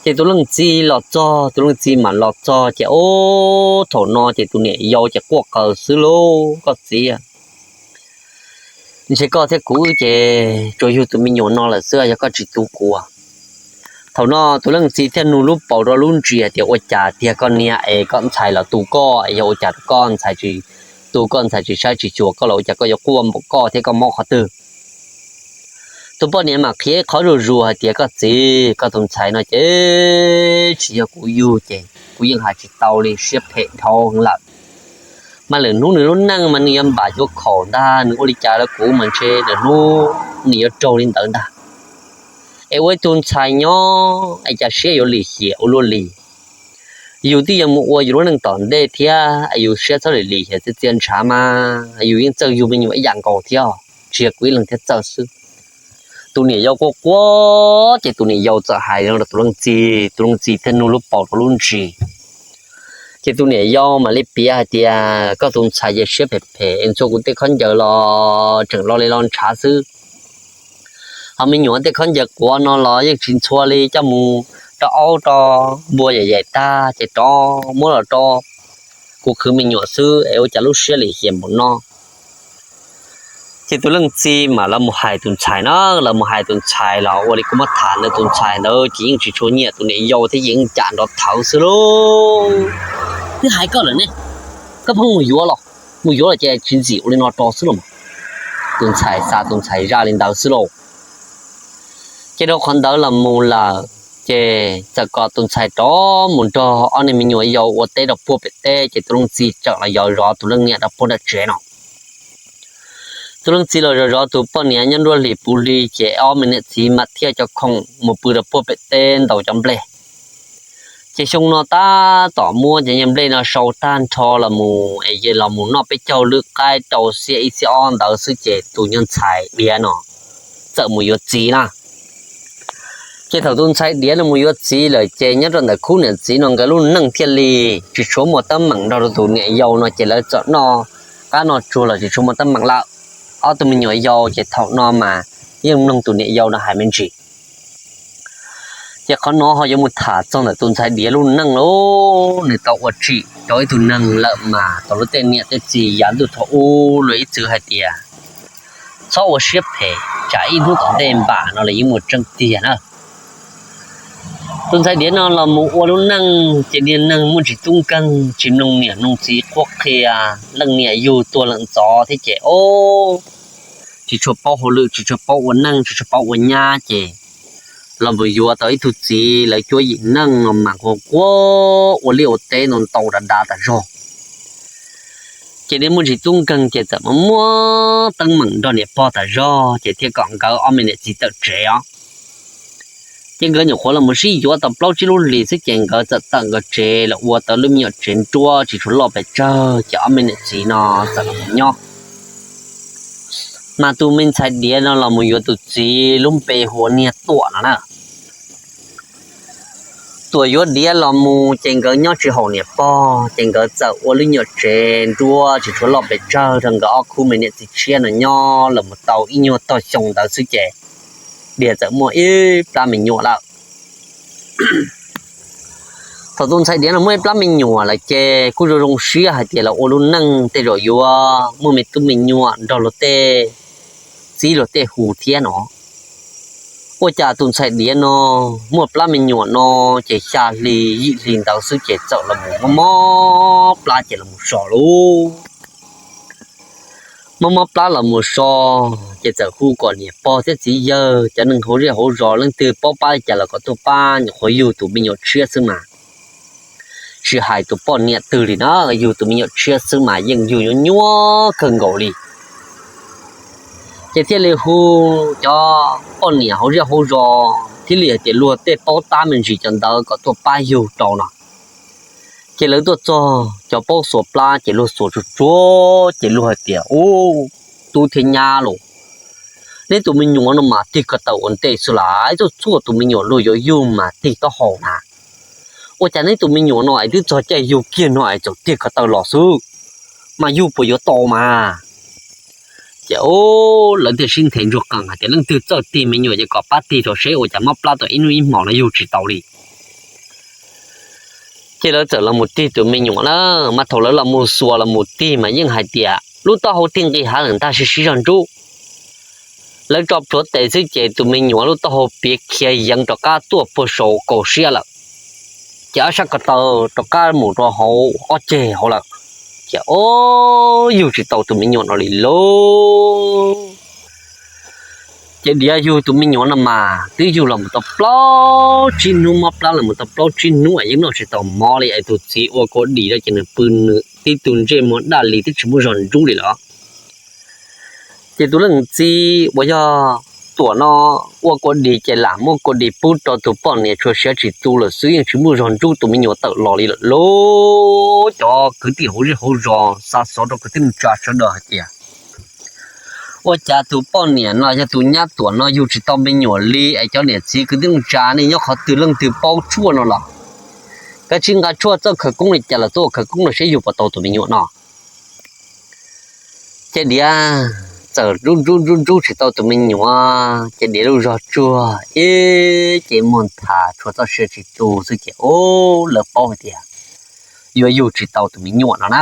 Ces tus leej txiv los txog, tus leej txiv mam los txog ces ub thaum no ces tus niam yau ces quaj qw xwb lauj, Koj txiv, ntshe koj thiab kuv wb ces tsuas yug tus me nyuam no lawm xwb, yog koj tsis tu kuv. Thaum no tus leej txiv thiaj nug lub paus rau lub ntsis hais tias, Ua cas tiag koj niam es koj ntxhais los tu koj es yog ua cas rau koj ntxhais tsis tu koj ntxhais tsis saib tsis xyuas koj los ua cas koj yuav quaj npaum koj thiab koj mob qhov twg? Tus poj niam mam qhia ib qho zuj zus hais tias, Koj txiv, koj tus ntxhais no ces tsis yog kuv yug ces kuv yeej hais tsis tau li, siab phem dhau heev lawm. Mas lwm hnub nws lub neej mas nws yuav npam yuav khaum ntag, nws ua li cas rau kuv mas ntshe lwm hnub nws yuav raug li ntawd ntag. Es ua ib tug ntxhais nyob es cas siab yuav lim hiam ua luaj li. Yus twb yuav mus ua yus lub neej tom ntej thiab es yus siab txhob lim lim hiam txias txias ntshav mas yus yeej txawj yug me nyuam ib yam nkaus thiab, tsis yog kuv ib leeg thiaj txawj xwb. Tus niam yau quaj quaj ces tus niam yau txawm hais no rau tus leej txiv, tus leej txiv thiaj nug lub paus rau lub ntsis. Ces tus niam yau mam li piav hais tias, Koj tus ntxhais ces siab phem phem, ntxhua kuv tej khaub ncaws los tseem lo li lo ntshav xwb. Ho me nyuam tej khaub ncaws quav no los yeej tsis ntxhua li, coj mus rau aub rau npua yaim yaim tag ces rov muab los rau kuv qhwv me nyuam xwb es ua cas lub siab lim hiam npaum no. Ces tus leej txiv mam los mus hais tus ntxhais na, los mus hais tus ntxhais los ua li kuv muab tham ntawd, tus ntxhais ntawd ces yeej tsis tshua nyiam tus niam yau thiab, yeej cam nrov thawv xwb lauj. Twb hais koj lawm ne, koj pheej mus yuav los, mus yuav los ces tsis ntxim ua li no rau xwb los mas. Tus ntxhais xav tus ntxhais zaj li ntawd xwb lauj. Ces dhau qhov ntawd los mus lawm ces txawm kom tus ntxhais rov mus nrog ob niag me nyuam yaus ua teb rau puag pem teb, ces tus leej txiv txawm los yos zov tus leej niam rau puag nram tsev no. Tus leej txiv los zov zov tus poj niam nyob nruab hlis puv hli, ces ob me niam txiv mam thiaj cov khoom mus pw rau puag pem teb ntaus cov nplej. Ces xyoo no tab tom muab cov niag nplej no sau tag nrho los mus es los mus noj peb caug lwm qaib rau xiab ib xiab ob ntawd xwb ces tus nyuag ntxhais diav no txawm mus yuav txiv na. Ces thaum tus ntxhais diav no mus yuav txiv lawm ces nyob rau ntawm khub niam txiv no nkawd lub neej thiaj li tsis tshua muaj teeb meem nrog rau tus niam yau no ces lawv txawm noj qab noj tsuag los tsis tshua muaj teeb meem lawm. Ob tug me nyuam yau ces thaum no mas yeej mloog tus niam yau no hais me ntsis. Ces qhov no ho yuav mus tham txog ntawm tus ntxhais diav lub neej lauj, nws tau ua tsim rau ib tug neeg lawm mas tau lub tej niam tej txiv yav ntuj thaum ub luag ib txwm hais tias txhob ua siab phem tsam ib hnub tom ntej npam no los yeej muaj tseeb tiag na. Tus ntxhais diav no los mus ua lub neej ces niag neeg muaj ntsis tub nkeeg, tsis mloog niam mloog txiv qhuab qhia, leej niam yug tuag lawm ntxov thiab ces o tsis tshua paub hauj lwm, tsis tshua paub ua neej, tsis tshua paub ua nyab ces los mus yuav tau ib tug txiv lawv cuab yim neej no mas nquag nquag ua liaj ua teb ntau ntau dav dav tas zog. Ces niag muaj ntsis tub nkeeg ces txawm muaj teeb meem nrog niam pog tas zog ces thiaj kom nkawd ob me niam txiv tawm tsev os. Ces nkawd nyuam qhuav los mus sib yuav tau plaub tsib lub hlis xwb ces nkawd txawm tawm nkawd tsev los ua tau lub me nyuam tsev nruab tsis tshua loj pes tsawg ces ob me niam txiv no txawm los nyob. Mas tus me ntxhais diav no los mus yuav tus txiv lub npe hu ua niag Tuam no na. Tuam yuav diav los mus ces nkawd nyob tsis haum niam pog ces nkawd txawm ua lub nyuam tsev nruab tsis tshua loj pes tsawg rau nkawd ob khub me niam txiv tshiab no nyob los mus tau ib nyuag tog xyoo ntawd xwb ces diav txawm muaj ib plab me nyuam lawm. Thaum tus ntxhais diav no muaj ib plab me nyuam lawm ces kuj zoo zoo siab hais tias los ua lub neej tej zaum yuav muaj me tub me nyuam nrog luag tej txib luag tej hu thiab no. Ua cas tus ntxhais diav no muaj plab me nyuam no ces xya hli yim hli ntawd xwb ces txawm los mus mob mob plab ces los mus so lauj. Mob mob plab los mus so ces txawm hu kom niam pog thiab txiv yawg cov neeg hauv zej hauv zos leej twg paub pab li cas los kom tuaj pab, nyuam qhuav yug tus me nyuam tshiab xwb mas. Tsis hais tus poj niam twg li na, yug tus me nyuam tshiab xwb mas yeej yug nyuaj nyuaj kawg nkaus li. Ces thiaj li hu cov poj niam hauv zej hauv zos thiaj li hais tias luag tej paub tab me ntsis cov ntawd kom tuaj pab yug rau no. Ces lawv tuaj txog cov paub xuas plab ces luag xuas tsuag tsuag ces luag hais tias, Ub, tub thiab nyab los, neb tus me nyuam no mas tig ko taw ua ntej xwb las, txhua txhua tus me nyuam luag yuav yug mas tig taub hau na. Ua cas neb tus me nyuam no es twb txog caij yug kiag no es txawm tig ko taw los xwb, mas yug puas yuav tau mas? Ces lawv thiaj sib nthe ntsuag qees hais tias leej twg txawj tig me nyuam ces kom pab tig rau seb ua cas mob plab tau ib hnub ib hmos no yug tsis tau li. Ces lawv txawm los mus tig tus me nyuam na, mas thaum lawv los mus xuas los mus tig mas yeej hais tias lub taub hau tig nqis hav lawm ntag, sib sib zog nrub. Lawv tso plhuav tes xwb ces tus me nyuam lub taub hau piav khiav yeev rov qab tuaj puag saum kaum siab lawm. Ces ob sab ko taw rov qab mus rau hauv ob ceg hauv lawm. Ces o, yug tsis tau tus me nyuam no li lauj. Ces diav yug tus me nyuam no mas twb yug los mus tau plaub tsib hnub, mob plab los mus tau plaub tsib hnub es yeej noj tsis tau mov li es tus txiv ua kua dis rau ces nws pw nws tib tug ntsej muag daj li twb tsis muaj zog nrub li lawm. Ces tus leej txiv uas yog Tuam no ua kua dis ces lam muab kua dis pub rau tus poj niam tshuav siav tsis tu lawm xwb, yeej tsis muaj zog nrub tus me nyuam tawm los li lawm lauj. Cov kwv tij hauv zej hauv zos xa xov rau kwv tij neej tsa sawv daws hais tias ua cas tus poj niam no yog tus nyab Tuam no yug tsis tau me nyuam li es cov niam txiv kwv tij neej tsa nej nyob qhov twg leej twg paub tshuaj no los kav tsij nqa tshuaj txoj khawv koob li cas los tuaj ua khawv koob no seb yug puas tau tus me nyuam no. Ces diav txawm nrub nrub nrub nrub tsis tau tus me nyuam ces diav lub zog tsuag ib ce muag nthav tshuav txoj sia tsis tu xwb ces o, lawv paub hais tias yuav yug tsis tau tus me nyuam no na.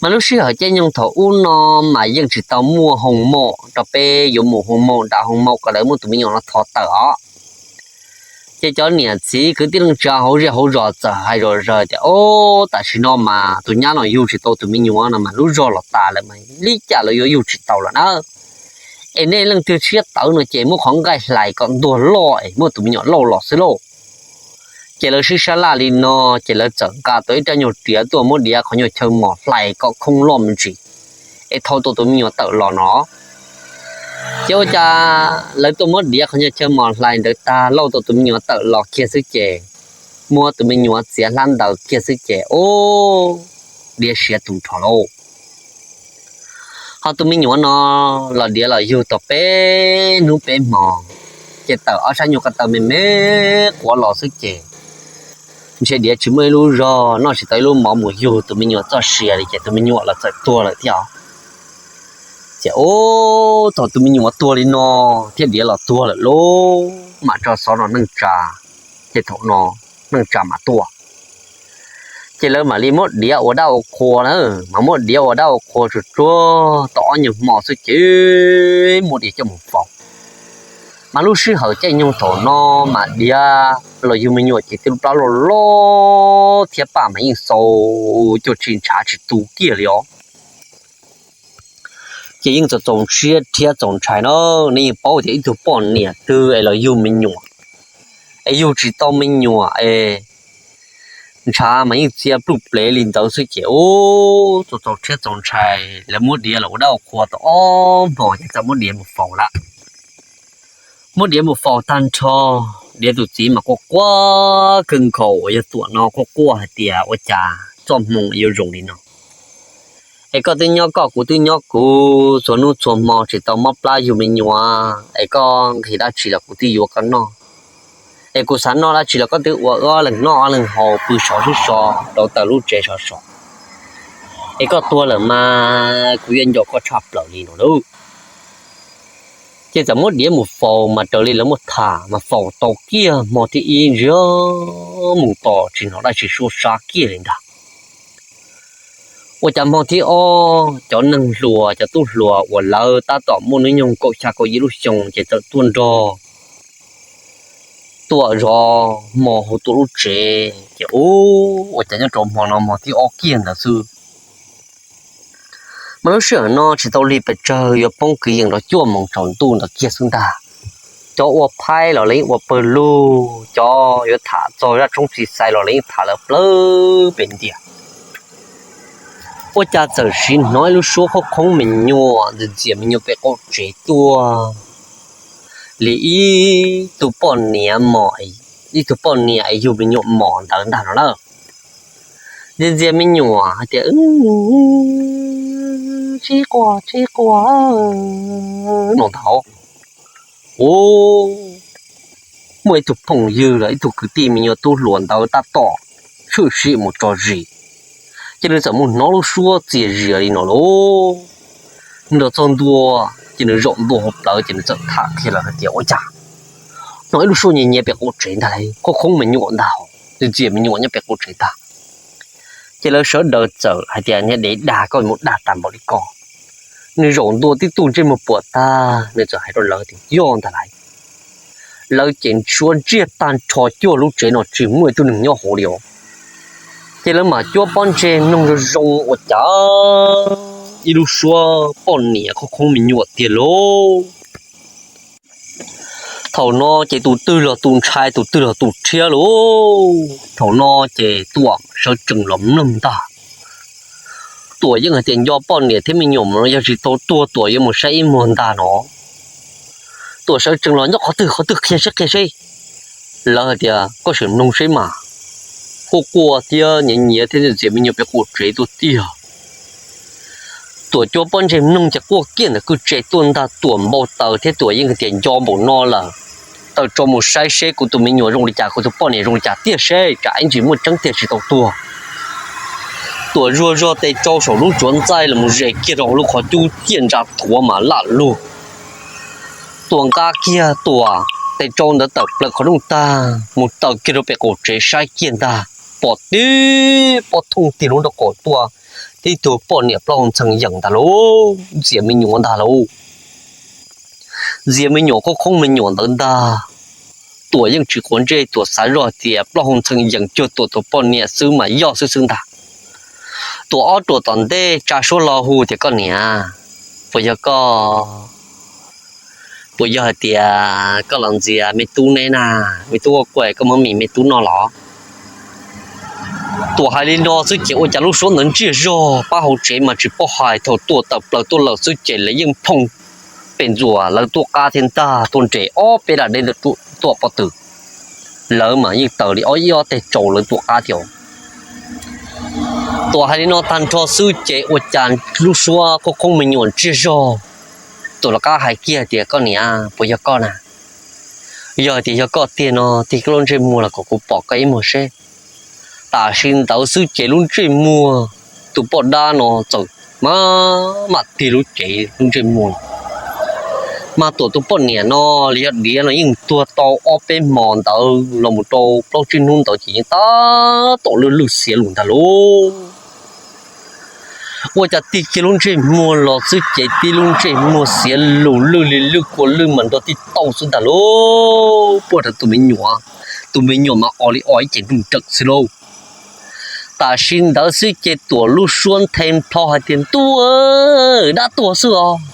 Mas lub sij hawm caij nyoog thaum ub no mas yeej tsis tau muaj hoo maum rau peb yuav mus hoo maum nram hoo maum kom lawv muab tus me nyuam no thov tawm os. Ces cov niam txiv kwv tij neej tsa hauv zej hauv zos txawm hais zom zaws tias o, tam sim no mas tus nyab no yug tsis tau tus me nyuam no mas lub zog los tas lawm mas li cas los yuav yug tsis tau lawm na. Es nej leej twg tshiab tawv no ces muab qhov nqaij hlais kom ntuag loj es muab tus me nyuam lauj los xwb lauj. Ces lawv sib sab laj li no ces lawv txawm nqa tau ib rab nyuag riam tuaj muab diav qhov nyuag chaw mos hlais kom khoob loj me ntsis es thau tau tus me nyuam tawm los no. Ces ua cas lawv tuaj muab diav qhov nyuag chaw mos hlais ntawd tag lauj tau tus me nyuam tawm los kiag xwb ces muab tus me nyuam txiav hlab ntaws kiag xwb ces o, diav siav tus nrho lauj. Ho tus me nyuam no los diav los yug tau peb hnub peb hmo ces tawm ob sab nyuag ko taw me me quav los xwb ces ntshe diav tsis muaj ib lub zog noj tsis tau ib lub mov mus yug tus me nyuam txoj sia li ces tus me nyuam los txawm tuag lawm thiab. Ces o, thaum tus me nyuam tuag li no thiab diav los tuag lawm lauj mam tso xov rau neej tsa. Ces thaum no neej tsa mam tuaj ces lawv mam li muab diav ua dab ua qhua na, mas muab diav ua dab ua qhua tsuag tsuag tau ob nyuag hmo xwb ces muab diav coj mus faus. Mas lub sij hawm caij nyoog thaum no mas diav los yug me nyuam ces tij lub plab loj loj thiab paj mas yeej xau cuag tsis ntshav tsis tu kiag li os. Ces yeej txaus txaus siab thiab txaus ntshai na. Nej yeej paub tias ib tug poj niam twg es los yug me nyuam es yug tsis tau me nyuam es ntshav mas yeej txia pluj plev li ntawd xwb ces ub txaus txaus siab txaus ntshai. Lawv muab diav los ua dab ua qhua tau ob hmos ces txawm muab diav mus faus lawm. Muab diav mus faus tag nrho, diav tus txiv mas quaj quaj kawg nkaus uas yog Tuam no quaj quaj hais tias ua cas txoj hmoo yuav zoo li no. Es koj twb nyob koj kuv twb nyob kuv, txhua hnub txhua hmo tsis tau mob plab yug me nyuam es koj nqhis dab tsi los kuv twb yuav koj noj. Es kuv xav noj dab tsi los koj twb ua ob leeg noj ob leeg haus pw sov sib so rau taws lub tsev sov sov. Es koj tuag lawm mas kuv yuav nco koj tshaj plaws li no lauj. Ces txawm muab diav mus faus mas raws li lawv muab tham mas faus tau kiag hmo thib ib ntsiag mus to tsis hnov dab tsi suab sab kiag li ntag. Ua cas hmo thib ob cov neeg hluas cov tub hluas uas lawv tab tom muaj hnub nyoog kaum xya kaum yim lub xyoo ces txawm tuaj nrog Tuam zov hmo hauv Tuam lub tsev ces ua cas nyob rau hmo no hmo thib ob kiag ntawd xwb. Mas lub sij hawm no tsis tau lig pes tsawg, yuav poob kwv yees rau cuaj moos tsaus ntuj ntawd kiag xwb ntag. Cov ua phaib los lawv yeej ua pawg lug, cov yuav tham txog zaj tshoob txiv xais los lawv yeej tham lawv plawv pes ntiag. Ua cas txawm sim hnov ib lub suab qhoob qhoob me nyuam ntxias ntxias me nyuam pem qaum tsev tuaj li ib tug poj niam mos, ib tug poj niam es yug me nyuam mos ntawd ntag no na. Ntxias ntxias me nyuam hais tias, sib quas sib quas no ntag. Ua, muaj ib tug phooj ywg los ib tug kwv tij me nyuam tub hluas ntawd tab tom tshwm sim mus tso zis, ces nws txawm mus hnov lub suab txias zias li no lauj. Nws los txog ntua ces nws zaum ntua hauv plawv ces nws txawm tham kiag lawv hais tias, ua cas hnov ib lub suab nyias nyias pem qaum tsev ntag, qhoob qhoob me nyuam ntag, ntxias ntxias me nyuam nyob pem qaum tsev ntag. Ces lawv sawv daws txawm hais tias, niag dev dag, koj mus dag tag npaum li ko. Nws zaum ntua tib tug ntsej muag puas tag, nws txawm hais rau lawv tias, yog ntag lauj. Lawv ces suav ntsiag tag nrho cuag lub tsev no tsis muaj ib tug neeg nyob hauv li os. Ces lawv mam cuab pob ntseg mloog zoo zoo ua cas ib lub suab poj niam qhoob qhoob me nyuam tiag lauj. Thaum no ces tus twg los tus ntshai, tus twg los tus rhiab lauj. Thaum no ces Tuam sawv tsees los mloog ntag. Tuam yeej hais tias, nco poj niam thiab me nyuam mus no yog tsis tau tuag Tuam yuav mus saib ib muag ntag no. Tuam sawv tsees los, nyob qhov twg qhov twg, qhia seb qhia seb. Lawv hais tias, koj sim mloog seb mas. Quaj quaj thiab nyiav nyiav thiab ntxias ntxias me nyuam pem qaum tsev tuaj tiag. Tuam cuab pob ntseg mloog ces quaj kiag ntawm kwj tse tuaj ntag. Tuam npau taws thiab Tuam yeej hais tias, nco npaum no lawm, tawm tsau mus saib seb kuv tus me nyuam zoo li cas, kuv tus poj niam zoo li cas tiag seb tsam ib ntsis muaj tseeb tiag tsis tau tuag. Tuam zuag zog tes tsau saum lub tsuav ntxaij los mus zes kiag rau hauv lub qhov cub ciaj ntsa thuav mas laj lug. Tuam nqa kiag Tuam tes tsau ntawd tawm plaws qhov rooj tag mus taws kiag rau pem qaum tsev saib kiag ntag, pom tib pob thooj tig lub nraub qaum tuaj, tib tug poj niam plaub hau ntxhee yeem ntag lauj, ntxias me nyuam ntag lauj. Ntxias me nyuam qhoob qhoob me nyuam ntawd ntag. Tuam yeej tsis quav ntsej, Tuam xav zoj tias plaub hau ntxhee yeem cuag Tuam tus poj niam xwb mas yog xwb xwb ntag. Tuam ob ruam tom ntej tsa suab hlo hu tias, koj niam, puas yog koj? Puas yog hais tias koj los ntxias me tub neb na? Me tub ua kuaj koj muab mis me tub noj los? Tuam hais li no xwb ces ua cas lub suab ntawd ntsiag zog pab hauv tsev mas tsis paub hais. Thaum Tuam tawm plaws tuaj lawm xwb ces lawv yeej phooj pem ntxuas lawv tuaj qab thiab ntag, tuaj nres ob peb lam deb ntawm Tuam pob tw. Lawv mas yeej taws li ob ib ob teg tsau lawv tuaj qab thiab. Tuam hais li no tag nrho xwb ces ua cas lub suab qhoob qhoob me nyuam ntsiag zog. Tuam rov qab hais kiag tias, koj niam, puas yog koj na? Yog tias yog koj tiag no tig koj lub ntsej muag los kom kuv pom koj ib muag seb. Tam sim ntawd xwb ces lub ntsej muag tus poj dab no txawm mam mam tig lub cev lub ntsej muag. Mas Tuam tus poj niam no los yog diav no yeej tuag tau ob peb hmo ntawd los mus rau plaub tsib hnub ntawd ces yeej tab tom lwj lwj xiav lus ntag lauj. Ua cas tig kiag lub ntsej muag los xwb ces tib lub ntsej muag xiav lus lwj li lwj kua lwj mas nrog tib tauj xwb ntag lauj. Puag rau tus me nyuam, tus me nyuam mas o li o ib ce nruj nreem xwb lauj. Tam sim ntawd xwb ces Tuam lub suab nthe nplho hais tias, ntuj, dab tuag xwb os.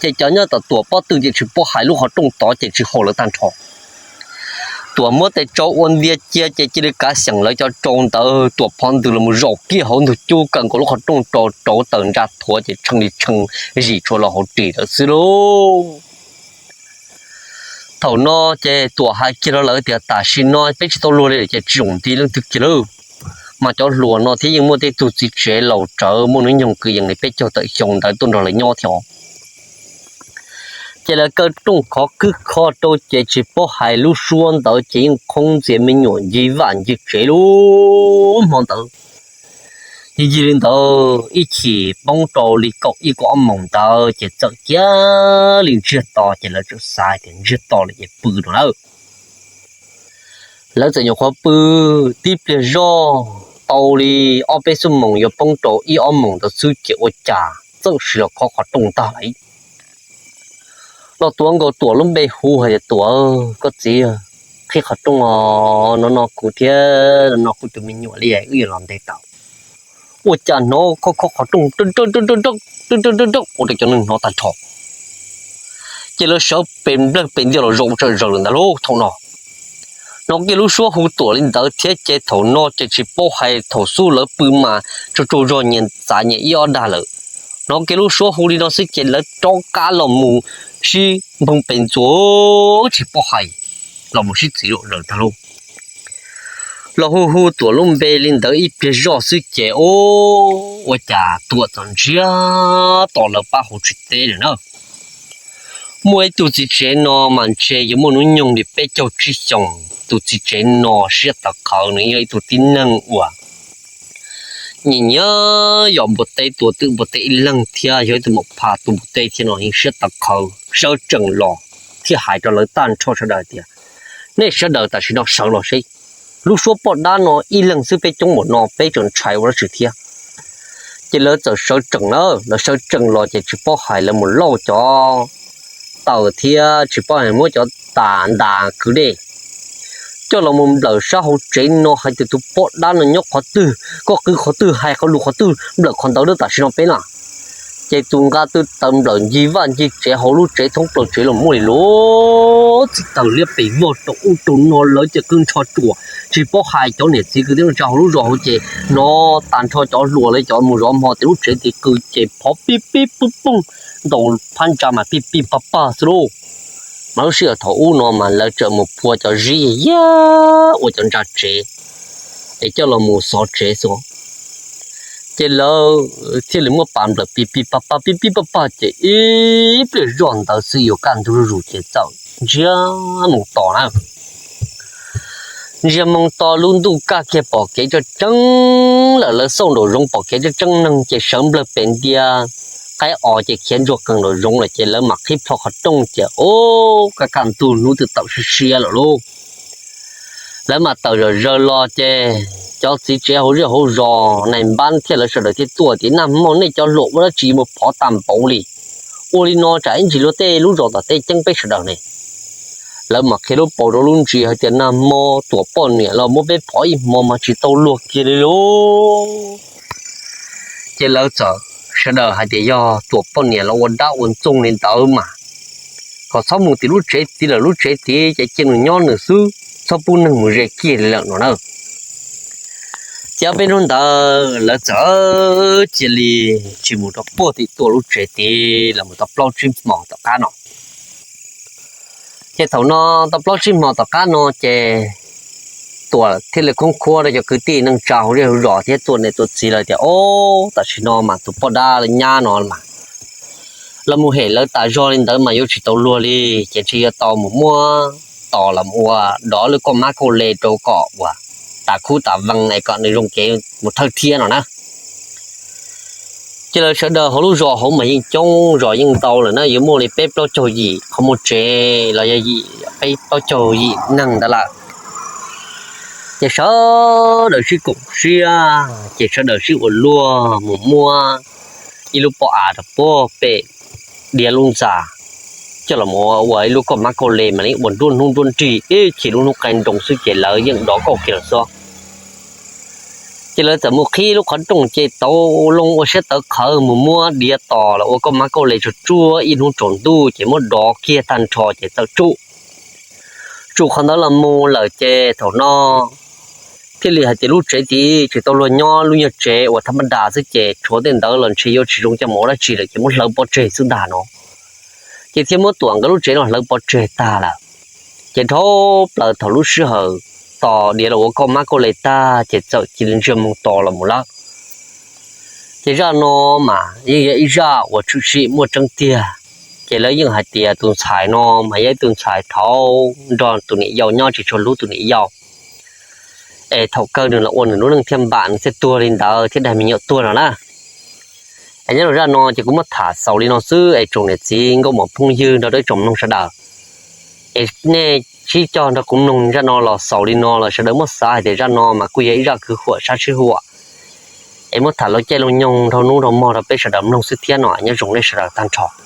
Ces cov nyob tom Tuam pob tw ces tsis paub hais, lub qhov rooj tod ces tsis haum lawv tag nrho. Tuam muab tes tsau ua ntiag cia ces cia li kav xyeem lawv cov tsau ntawd, Tuam phov ntws los mus zaum kiag hauv ntug cub kawm nkaus lub qhov rooj rau rauv taws ntsa thuav ces tshee li tshee zis tshuav los hauv ris lawm xwb lauj. Thaum no ces Tuam hais kiag rau lawv tias, tam sim no peb tsis tau luag li ces tsis txhob nti leej twg kiag lawm. Mas cov hluas no thiab yeej muaj tej tug txiv tsev laus rawv muaj hnub nyoog kwv yees li peb caug tawm xyoo ntawd tuaj nrog lawv nyob thiab. Ces lawv kaw rooj khov khwb kho rau ces tsis paub hais, lub suab ntawd ces yeej qhoob ntxias me nyuam ncig vaj ncig tsev lub hmo ntawd. Yog yig li ntawd ib chim poob rau li kaum ib kaum ob moos ntawd ces txawm cia li ntsiag to, ces lawv txawm xav tias ntsiag to lawm ces pw no lawm. Lawv txawm nyuam qhuav pw tib pliag zoj tau li ob peb xuab moos yuav poob rau ib ob moos ntawd xwb ces ua cas txawm sim los khob qhov rooj ntag lauj. Los tuav nkaus Tuam lub npe hu hais tias, Tuam, koj txiv, qhib qhov rooj os, no no kuv thiab no no kuv tus me nyuam li wb yuav los nte taws. Ua cas hnov khob khob qhov rooj, ua rau cov neeg hnov tag nrho. Ces lawv sawv pes nplawg pes ntiag los zaum tsawm zaws lawm ntag lauj. Thaum no hnov kiag lub suab hu Tuam li ntawd thiab ces thaum no ces tsis paub hais, thaum xub lawv pw mas tsaug tsaug zog nyias txav nyias ib ob dag lawm. Hnov kiag lub suab hu li no xwb ces lawv rov qab los mus sib npoo pes ntxuas tsis paub hais, los mus sib txiv zom zaws tag lauj. Los hu hu Tuam lub npe li ntawd ib pliag zoj xwb ces ua cas Tuam txawm ntsiag to lawv pab hauv tsev teb lawm na. Muaj ib tug txiv tsev no mas ntshe yuav muaj hnub nyoog li peb caug tsib xyoos. Tus txiv tsev no siab tawv qhawv, nws yog ib tug tib neeg uas nyiam nyiam yos npua teb, tua twm npua teb ib leeg thiab yog ib tug maum phaj tua npua teb thiab no yeej siab tawv qhawv. Sawv tsees los thiaj hais rau lawv tag nrho sawv daws tias, Nej sawv daws tam sim no sawv los seb, lub suab poj dab no ib leeg xwb peb coob npaum no peb tseem ntshai ua dab tsi thiab? Ces lawv txawm sawv tsees na, lawv sawv tsees los ces tsis paub hais lawv mus lauj cov taws thiab tsis paub hais muab cov tas ntas kwv dej coj los mus nplawm sab hauv tsev no hais tias tus poj dab no nyob qhov twg, koj qw qhov twg, hais qhov lus qhov twg, nplawm qhov ntawd tam sim no peb na. Ces tus nqa twj taws nplawm ncig vaj ncig tsev hauv lub tsev thoob plaws tsev los muaj li lub txiv taws liab pes vog rau ub rau no, lawv ces qw nrho tsuas tsis paub hais. Cov niam txiv kwv tij neej tsa hauv lub zos hauv ces hnov tag nrho, cov hluas lawv cov mus zov hmo tias lub tsev tid qw ces phov pib pib pub pooj, ntaus phab ntsa mas pib pib pag pag xwb lauj. Mas lub sij hawm thaum ub no mas lawv tseem mus phua cov zib yag ua cov ntsa tsev es coj los mus xov tsev xwb. Ces lawv thiaj li muab pas nplawm pib pib pag pag pib pib pag pag ces ib pliag zoj ntawd xwb yuav kaj ntug zuj zus ces txawm ntsiag moo to na. Ntsiag moo to lub ntuj kaj kiag pom kev tseeb tseeb lawm, lawv xauj nraum zoov pom kev tseeb tseeb neeg ces sawv nplawg pes ntia qaib os ces khiav ntsuag qees nraum zoov lawm ces lawv mam qhib plho qhov rooj ces ub, kaj kaj ntug hnub twb tawm siab siab lawm lauj. Lawv mam tawm zom zaws los ces cov txiv tsev hauv zej hauv zos nais npab thiab lawv sawv daws thiaj tuaj tias, Nag hmo nej cov hluas ua dab tsi mus phov tag npaum li? Ua li no tsam ib ntsis luag tej lub zos tom teb ceeb peb sawv daws ne. Lawv mam qhia lub paus rau lub ntsis hais tias, Nag hmo Tuam poj niam los muab peb phov ib hmo mas tsis tau luag kiag li lauj. Ces lawv txawm sawv daws hais tias, Yog Tuam poj niam los ua dab ua ntxoog li ntawd mas kom txhob mus tim lub tsev tid lawm, lub tsev tid ces cia nws nyob nws xwb, txhob pub neeg mus ze kiag li lawm no na. Ces ob peb hnub ntawd lawv txawm cia li tsis mus rau puag tim Tuam lub tsev tid los mus tau plaub tsib hmo tom qab no. Ces thaum no tau plaub tsib hmo tom qab no ces Tuam thiaj li khoob khuab rau cov kwv tij neej tsa hauv zej hauv zos thiab Tuam niam Tuam txiv lawv tias, Ob, tam sim no mas tus poj dab nyab no mas los mus hem lawv tas zog li ntawd mas yuav tsis tau luag li, ces ntshe yuav tau mus muab tos los ua dov lub kauj mab kauj le rau kom uas tas khub tas vees es kom nws zoo kev mus thawj thiab no na. Ces lawv sawv daws hauv lub zos hauv mas yeej coob, zos yeej ntau lawm na, yuav muaj li peb plaub caug yim qhov muag tsev los yog peb plaub caug yim neeg ntawd lawm. Ces sawv daws sib koom siab, ces sawv daws sib ua luag mus muab ib lub pob av rau puag pem diav lub ntxa coj los ua ib lub kauj mab kauj le mas li ua nruab hnub nruab nrig ib chim lub hnub qaij nroos xwb ces lawv yeej dov kauj kiag lawm xwb. Ces lawv txawm mus qhib lub qhov rooj ces tau loo ua siab tawv qhawv mus muab diav tos los ua kauj mab kauj le tsuag tsuag ib hnub tsaus ntuj ces muab dov kiag tag nrho ces txawm tsum. Tsum qhov ntawd los mus lawm ces thaum no thiaj li hais tias lub tsev tid tsis tau luag nyob, lub nyuag tsev uas thab mab das xwb ces tshuav tej ntawd los ntshe yuav tsis zoo coj mus ua dab tsi lawm ces muab hlawv pov tseg xwb ntag no. Ces thiaj muab Tuam nkawd lub tsev no hlawv pov tseg tag lawm. Ces dhau plaws thaum lub sij hawm tos diav los ua kauj mab kauj le tag ces txawm cia li ntsiag moo to los mus lawm. Ces zaj no mas yeej yog ib zaj uas tshwm sim muaj tseeb tiag. Ces lawv yeej hais tias tus ntxhais no mas yog ib tug ntxhais thaud nrog tus niam yau nyob tsis tshua hlub tus niam yau, es thaum kawg nws los ua nws lub neej thiaj npam, nws thiaj tuag li ntawd thiab daig me nyuam tuag no na. Es nyob rau zaj no ces kuv muab tham xaus li no xwb es tsoom niam txiv nkauj muam phooj ywg nrog rau ib tsoom mloog sawv daws, es nej sib cog nrog kuv mloog zaj no los xaus li no los sawv daws muab xav hais tias zaj no mas kuj yog ib zaj kwv huam sab sib huam, es muab tham lub caij lub nyoog rau hnub rau hmo rau peb sawv daws mloog xwb thiab no. Nyob zoo nej sawv daws tag nrho.